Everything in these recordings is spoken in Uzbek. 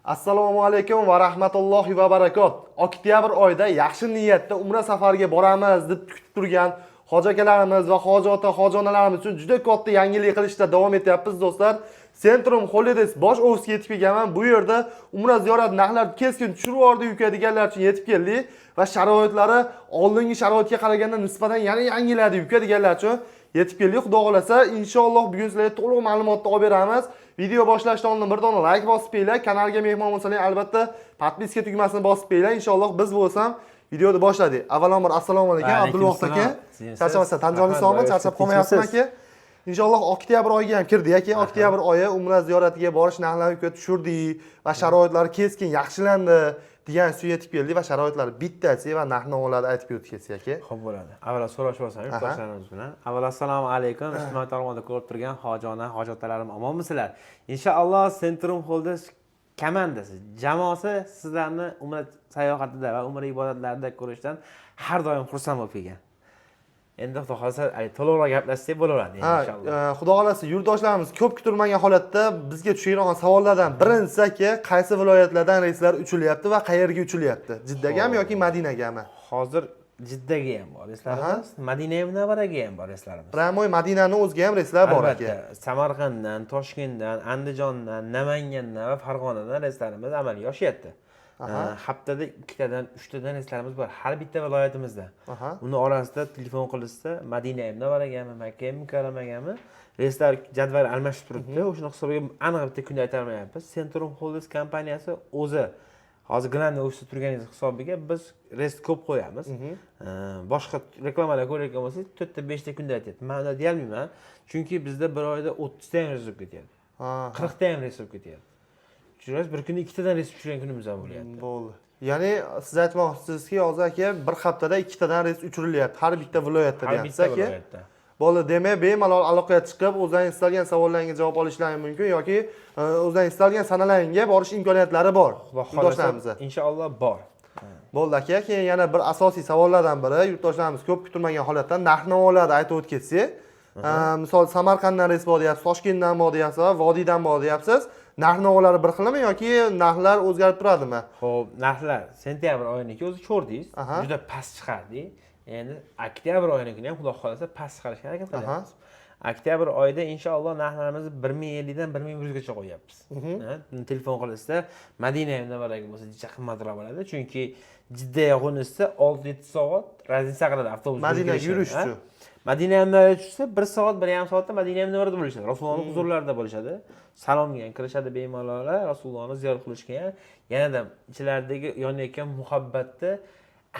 Assalomu alaykum va rahmatullohi va barakot. Oktyabr oyida yaxshi niyatda umra safariga boramiz deb kutib turgan hoji akalarimiz va hoji ota, hoji onalarimiz uchun juda katta yangilik qilishda davom etyapmiz, do'stlar. Centrum Holidays bosh ofisiga yetib kelganman. Bu yerda umra ziyorat narxlari keskin tushirib yubordi uka deganlar uchun yetib keldik va sharoitlari oldingi sharoitga qaraganda nisbatan yana yangiladi uka deganlar uchun yetib keldik. Xudo xohlasa, inshaalloh bugun sizlarga to'liq ma'lumotni olib beramiz. Video boshlashdan oldin bir dona like bosib qo'yinglar. Kanalga mehmon bo'lsanglar, albatta подписка tugmasini bosib qo'yinglar. Inshaalloh biz bo'lsam videoni boshladik. Avvalambor assalomu alaykum, Abdulvohid aka. Charchamasdan, tan joningiz sog'mi? Charchab qolmayapsizmi, aka? Inshaalloh oktyabr oyiga ham kirdik, aka. Oktyabr oyi umra ziyoratiga borish narxlarini uka tushirdik va sharoitlari keskin yaxshilandi degan suv yetib keldik va sharoitlar bittasi va narx navolarni aytib o'tib ketsak, aka. Xo'p, bo'ladi. Avvalo so'rashib olsam yurtdoshlarimiz bilan. Avvalo assalomu alaykum. Ijtimoiy tarmoqda ko'rib turgan hoji ona, hoji otalarim, omonmisizlar? Inshaalloh Centrum Holidays komandasi, jamoasi sizlarni umra sayohatida va umra ibodatlarida ko'rishdan har doim xursand bo'lib kelgan. Endi xudo xohlasa, to'liqroq gaplashsak bo'laveradi inshaalloh. Xudo xohlasa, yurtdoshlarimiz ko'p kutilmagan holatda bizga tushadigan savollardan birinchisi, aka, qaysi viloyatlardan reyslar uchilyapti va qayerga uchilyapti? Jiddagami yoki Madinagami? Hozir Jiddaga ham bor reyslarimiz, Madina Munavvaraga ham bor reyslarimiz. Прямой Madinani o'ziga ham reyslar bor, aka. Albatta, Samarqanddan, Toshkentdan, Andijondan, Namangandan va Farg'onadan reyslarimiz amalga oshyapti. Haftada ikkitadan, uchtadan reyslarimiz bor har bitta viloyatimizda. Uni orasida telefon qilishsa, Madina Munavvaragami, Makka Mukarramagami reyslar jadvali almashib turibdi. O'shani hisobiga aniq bitta kunda aytolmayapmiz. Centrum Holidays kompaniyasi o'zi hozir главный ofisda turganingiz hisobiga biz reys ko'p qo'yamiz. Boshqa reklamalar ko'rayotgan bo'lsangiz, to'rtta, beshta kunda aytyapti. Man unday deyolmayman, chunki bizda bir oyda 30ta ham reys bo'lib ketyapti, 40ta ham reys bo'lib ketyapti. Tushunasiz, bir kunda ikkitadan reys tushirgan kunimiz ham bo'lyapti. Bo'ldi. Ya'ni siz aytmoqchisizki, hozir, aka, bir haftada ikkitadan reys uchirilyapti har bitta viloyatda Har deyapsiz, bitta aka. viloyatda. Bo'ldi, demak, bemalol aloqaga chiqib, o'zlaring istalgan savollarga javob olishlari mumkin yoki o'zlaring istalgan sanalaringga borish imkoniyatlari bor Xudo xohlasa, yurtdoshlarimizni. Inshaalloh bor. Bo'ldi, aka, keyin yana bir asosiy savollardan biri, yurtdoshlarimiz ko'p kutilmagan holatda narx navolarni aytib o'tib ketsak, misol, Samarqanddan reys bor deyapsiz, Toshkentdan bor deyapsiz va vodiydan bor deyapsiz. Narx navolari bir xilmi yoki narxlar o'zgarib turadimi? Ho'p, narxlar sentyabr oyiniki o'zi ko'rdingiz, juda past chiqardik. Endi oktyabr oyinikini ham xudo xohlasa past chiqarishga harakat qilyapmiz. Oktyabr oyida inshaalloh narxlarimizni 1050 dan 1100gacha qo'yyapmiz. Ha, telefon qilishsa, Madina Munavvaraga bo'lsa, juda qimmatroq bo'ladi, chunki Jiddaga qo'nishsa, 6-7 soat разница qiladi avtobus Madinaga kelishi, yurish ha. uchun. Madina Munavvaraga tushsa, bir soat, 1,5 soatda Madina Munavvarada bo'lishadi, Rasulullohni huzurlarida bo'lishadi, salomga ham kirishadi bemalol, Rasulullohni ziyorat qilishga ham, yanada ichilaridagi yonayotgan muhabbatni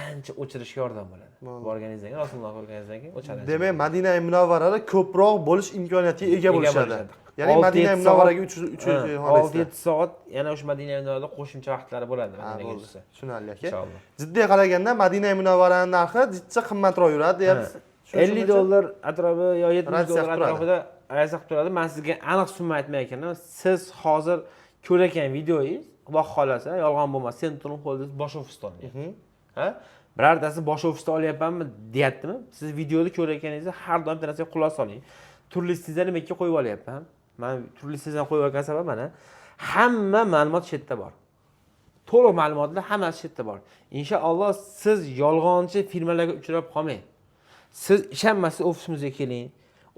ancha o'chirishga yordam bo'ladi. Borganingizdan keyin, Rasulullohni ko'rganingizdan keyin o'chadi. Demak, Madina Munavvarada ko'proq bo'lish imkoniyatiga ega bo'lishadi. Ya'ni Olti, Madina yetti Munavvaraga soat, 6-7 soat yana o'sha Madina Munavvarada qo'shimcha vaqtlari bo'ladi Madinaga Bo'ldi. tushsa. Tushunarli, aka. Inshaalloh. Jiddiy qaraganda Madina Munavvarani narxi jiddiy qimmatroq yuradi deyapsiz. 50 dollar atrofi yo 70 Разница dollar qilib turadi. atrofida разница qilib turadi. Man sizga aniq summa aytmayotganim, siz hozir ko'rayotgan videoyingiz, Xudo xohlasa, yolg'on bo'lmasa, Centrum Holidays bosh ofisida olyapti. Ha, birortasi bosh ofisda olyapmanmi deyaptimi? Siz videoda ko'rayotganingizda har doim bitta narsaga quloq soling. Turli litsenziyani men qo'yib olyapman. Man turli litsenziyani qo'yib olgan sabab, mana, hamma ma'lumot shu yerda bor, to'liq ma'lumotlar hammasi shu yerda bor. Inshaalloh siz yolg'onchi firmalarga uchrab qolmang. Siz ishonmasangiz, ofisimizga keling,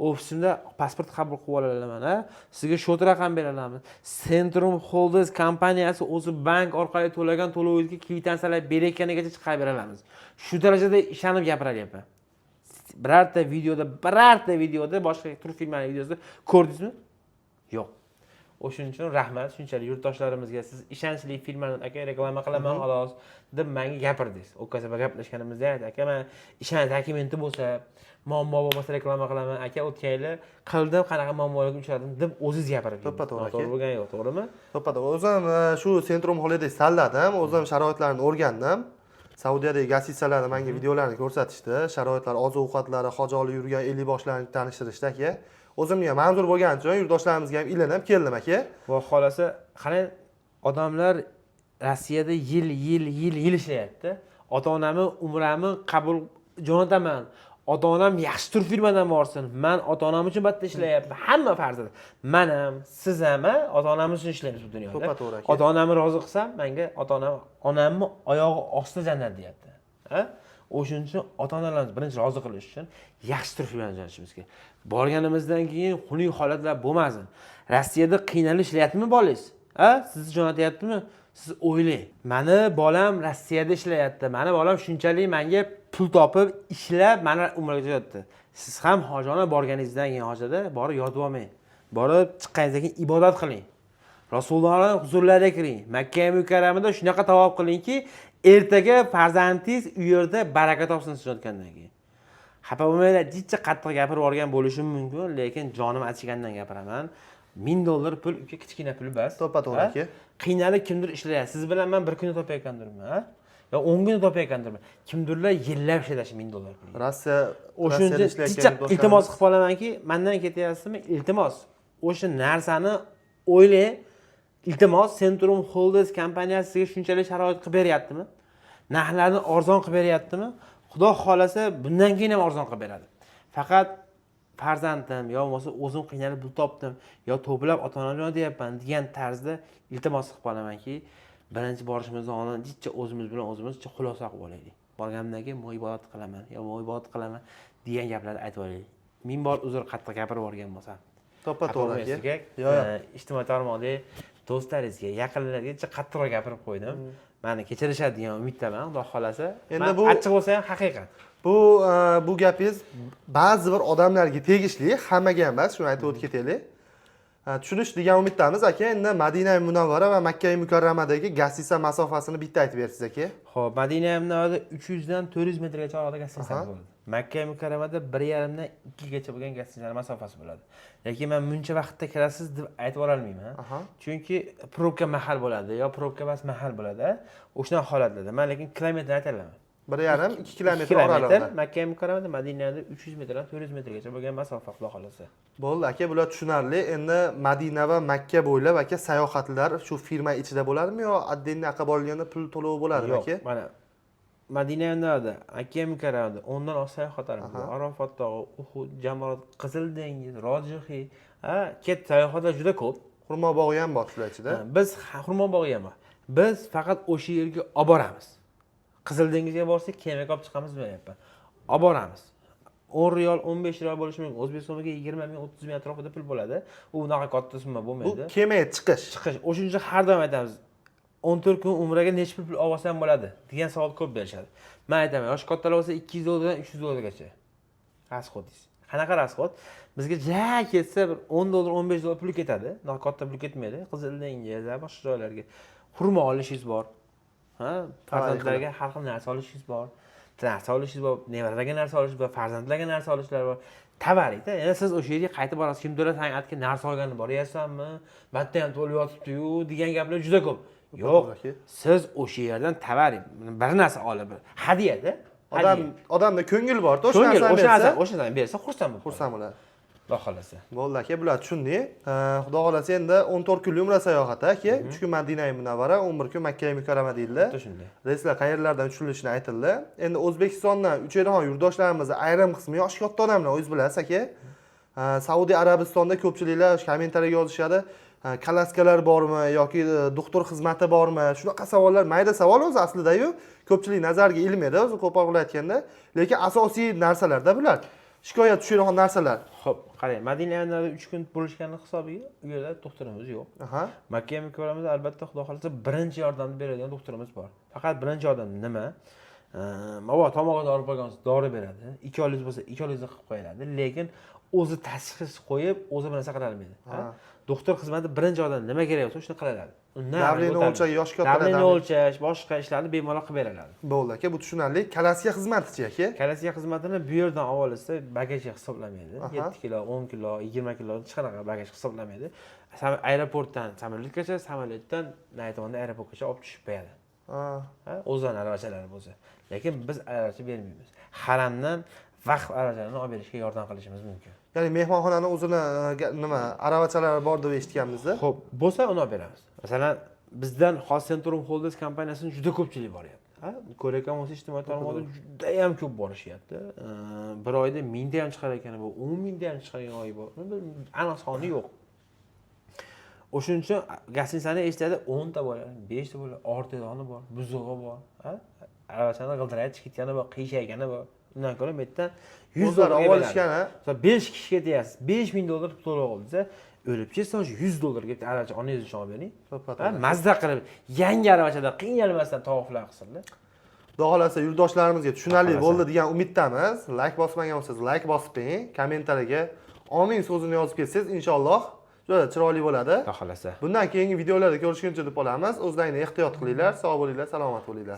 ofisimda pasport qabul qilib olaman, a sizga счёт raqam bera olamiz. Centrum Holidays kompaniyasi o'zi bank orqali to'lagan to'lovingizga kvitansiyalar berayotganigacha chiqarib bera olamiz. Shu darajada ishonib gapiryapman. Birorta videoda boshqa tur firmani videosida ko'rdingizmi? Yo'q. O'shuning uchun rahmat shunchalik yurtdoshlarimizga. Siz ishonchli firmani, aka, reklama qilaman xolos deb manga gapirdingiz. O'tgan safar gaplashganimizda aytdi, aka, man ishonch dokumenti bo'lsa, muammo bo'lmasa, reklama qilaman, aka, o'tgan yili qildim, qanaqa muammolarga uchradim deb o'zingiz gapirib To'ppa to'g'ri, aka. Noto'g'ri bo'lgani yo'q, to'g'rimi? To'ppa to'g'ri. O'zim shu Centrum Holidays tanladim, o'zim sharoitlarini o'rgandim. Saudiyadagi гостиница larni menga videolarni ko'rsatishdi. Sharoitlar, oziq ovqatlari, hoji olib yurgan ellikboshlarni tanishtirishdi, aka. O'zimga ham manzur bo'lgani uchun yurtdoshlarimizga ham ilinib keldim, aka. Xudo xohlasa, qarang, odamlar Rossiyada yil, yil, yil, yil ishlayapti. Ota onamni umramni qabul jo'nataman. Ota onam yaxshi turfirmadan borsin, man ota onam uchun bitta ishlayapman. Hamma farzand, man ham, siz ham ota onamiz uchun ishlaymiz bu dunyoda. To'ppa to'g'ri aka. Ota onamni rozi qilsam, manga ota onam, onamni oyog'i ostida jannat deyapti. Ha, o'shuning uchun ota onalarimizni birinchi rozi qilish uchun yaxshi turfirmani jo'natishimiz kerak. Borganimizdan keyin xunuk holatlar bo'lmasin. Rossiyada qiynalib ishlayaptimi bolangiz, ha, sizni jo'natyaptimi? Siz o'ylang, mani bolam Rossiyada ishlayapti, mani bolam shunchalik manga pul topib ishlab mani umraga jo'natdi. Siz ham hojona borganingizdan keyin hojada borib yotib olmang, borib chiqqaningizdan keyin ibodat qiling, Rasulullohni huzurlariga kiring, Makka mukarramada shunaqa tavob qilingki, ertaga farzandingiz u yerda baraka topsin siz jo'natgandan keyin. Xafa bo'lmanglar, jicha qattiq gapirib yuborgan bo'lishim mumkin, lekin jonim achigandan gapiraman. $1000 pul uka kichkina pul emas. To'ppa to'g'ri aka. Qiynalib kimdir ishlayapti. Siz bilan men bir kunda topayotgandirman, ha? Yo 10 kunda topayotgandirman. Kimdirlar yillab ishlashi $1000 pul. Rossiya O'shuning Rossiyada uchun jicha ishlayotgan iltimos qilib qolamanki, mendan ketyapsizmi? Iltimos. O'sha narsani o'ylang. Iltimos, Centrum Holdings kompaniyasi sizga shunchalik sharoit qilib beryaptimi? Narxlarni arzon qilib beryaptimi? Xudo xolasa bundan keyin ham arzon qilib beradi. Faqat farzandim yo bo'lmasa o'zim qiynalib pul topdim yo to'plab ota onam jo'natyapman degan tarzda iltimos qilib qolamanki, birinchi borishimizdan oldin jicha o'zimiz bilan o'zimiz xulosa qilib olaylik. Borganimdan keyin men ibodat qilaman yo men ibodat qilaman degan gaplarni aytib olaylik. Ming bor uzr qattiq gapirib yuborgan bo'lsam. To'ppa to'g'ri aka. Yo'q, ijtimoiy tarmoqdagi do'stlaringizga, yaqinlaringizga qattiqroq gapirib qo'ydim. Meni kechirishadi degan umiddaman, Xudo xolasa. Endi bu achchiq bo'lsa ham haqiqat. Bu gapingiz ba'zi bir odamlarga tegishli, hammaga emas, shuni aytib o'tib ketaylik. Tushunish degan umiddamiz aka. Endi Madina Munavvara va Makka Mukarramadagi gastisa masofasini bitta aytib bersiz aka. Xo'p, Madina Munavvarada 300 dan 400 metrgacha orada gastisa bo'ladi. Makka Mukarramada 1.5 dan 2 gacha bo'lgan gastisa masofasi bo'ladi. Lekin men buncha vaqtda kirasiz deb aytib ora olmayman. Chunki probka mahal bo'ladi yo probka emas mahal bo'ladi. O'shunaqa holatlarda men lekin kilometr ayta olaman. 1.5-2 kilometr oralig'ida. Makka Mukarramada, Madinada 300 metrdan 400 metrgacha bo'lgan masofa, Xudo xolasa. Bo'ldi aka, bular tushunarli. Endi Madina va Makka bo'ylab aka sayohatlar shu firma ichida bo'ladimi yo отдельно aqab olinganda pul to'lovi bo'ladimi aka? Yo'q, mana Madina Munavvarada, Makka Mukarramada 10 dan oshiq sayohatlarimiz bor. Arafat tog'i, Uhud, Jamorot, Qizil dengiz, Rojihiy, ha, ket sayohatlar juda ko'p. Xurmo bog'i ham bor shular ichida. Biz xurmo bog'i ham bor. Biz faqat o'sha yerga olib boramiz. Qizil dengizga borsak, kemaga olib chiqamiz deyapman. Olib boramiz. 10 riyol, 15 riyol bo'lishi mumkin. O'zbek so'miga 20 ming, 30 ming atrofida pul bo'ladi. U unaqa katta summa bo'lmaydi. Bu kemaga chiqish. Chiqish. O'shuning uchun har doim aytamiz. 14 kun umraga necha pul olib olsam bo'ladi degan savol ko'p berishadi. Men aytaman, yoshi kattalar bo'lsa 200 dollardan 300 dollargacha. Rasxod deysiz. Qanaqa rasxod? Bizga ja ketsa bir 10 dollar, 15 dollar pul ketadi. Unaqa katta pul ketmaydi. Qizil dengiz va boshqa joylarga xurmo olishingiz bor. Ha, farzandlarga har xil narsa olishingiz bor. Narsa olishingiz bor, nevaralarga narsa olishingiz bor, farzandlarga narsa olishlar bor. Tabarikda. Endi siz o'sha yerga qaytib borasiz, kimdir san'atga narsa olgani boryapsanmi? Bitta ham to'lib yotibdi-yu degan gaplar juda ko'p. Yo'q, siz o'sha yerdan tabarik bir narsa olib, hadiyada. Odamda ko'ngil bor, o'sha narsani bersa, o'sha narsani bersa xursand bo'ladi. Xursand bo'ladi. Xudo xolasa. Bo'ldi aka, bular tushundik. Xudo xolasa endi 14 kunlik umra sayohati aka, 3 kun Madina Munavvara, 11 kun Makka Mukarrama deyildi. Shunday. Reyslar qayerlardan tushirilishini aytildi. Endi O'zbekistondan uchaydigan yurtdoshlarimiz ayrim qismi yoshi katta odamlar, o'zingiz bilasiz aka. Saudiya Arabistonda ko'pchiliklar kommentariyaga yozishadi. Kalaskalar bormi yoki doktor xizmati bormi? Shunaqa savollar, mayda savol o'zi aslida-yu, ko'pchilik nazariga ilmaydi, o'zi qo'pol qilib aytganda, lekin asosiy narsalarda bular. Shikoyat tushadigan narsalar. Xo'p, qarang, Madina Munavvarada 3 kun bo'lishgani hisobiga u yerda doktorimiz yo'q. Makka Mukarramada albatta Xudo xolasa birinchi yordamni beradigan doktorimiz bor. Faqat birinchi yordam nima? Mabodo tomog'iga dori qo'ygan bo'lsa, dori beradi. 2 olingiz bo'lsa, 2 olingizni qilib qo'yadi, lekin o'zi tashxis qo'yib, o'zi bir narsa qila olmaydi. Doktor xizmati birinchi yordam nima kerak bo'lsa, shuni qila oladi. Davleni o'lchash, yosh kattalar davleni o'lchash, boshqa ishlarni bemalol qilib bera oladi. Bo'ldi aka, bu tushunarli. Kalaska xizmatichi aka? Kalaska xizmatini bu yerdan olib olsa, bagajga hisoblamaydi. 7 kilo, 10 kilo, 20 kilo hech qanaqa bagaj hisoblamaydi. Aeroportdan samolyotgacha, samolyotdan naytovonda aeroportgacha olib tushib qo'yadi. O'zidan aravachalari bo'lsa. Lekin biz aravacha bermaymiz. Haramdan vaqf aravachalarini olib berishga yordam qilishimiz mumkin. Ya'ni mehmonxonani o'zini nima aravachalari bor deb eshitganmiz-da. Xo'p, bo'lsa uni olib beramiz. Masalan, bizdan hozir Centrum Holdings kompaniyasining juda ko'pchilik boryapti. Ha, ko'rayotgan bo'lsa, ijtimoiy tarmoqda judayam ko'p borishyapti. Bir oyda 1000 ta ham chiqar ekan, bu 10 000 ta ham chiqargan oy bor. Uni bir aniq soni yo'q. O'shuning uchun гостиница ni eshitadi, 10 ta bo'ladi, beshta bo'ladi, ortidoni bor, buzug'i bor, ha? Aravachani g'ildiragi chiqib ketgani bor, qiyshaygani bor. Undan ko'ra bu yerdan 100 O'zlari dollarga olib olishgan, beradi. Ha? Misol, 5 kishiga deyapsiz, 5000 dollar to'lov qil desa, o'lib ketsa, o'sha 100 dollarga bitta aravacha onangiz uchun olib bering. To'ppa. Ha, mazza qilib, yangi aravachada qiynalmasdan tavoflar qilsinlar. Xudo xohlasa, yurtdoshlarimizga tushunarli Xudo xohlasa. bo'ldi degan umiddamiz. Layk bosmagan bo'lsangiz, layk bosib qo'ying. Kommentariyaga omin so'zini yozib ketsangiz, inshaalloh juda chiroyli bo'ladi. Xudo xohlasa. Bundan keyingi videolarda ko'rishguncha deb qolamiz. O'zlaringni ehtiyot qilinglar, sog' bo'linglar, salomat bo'linglar.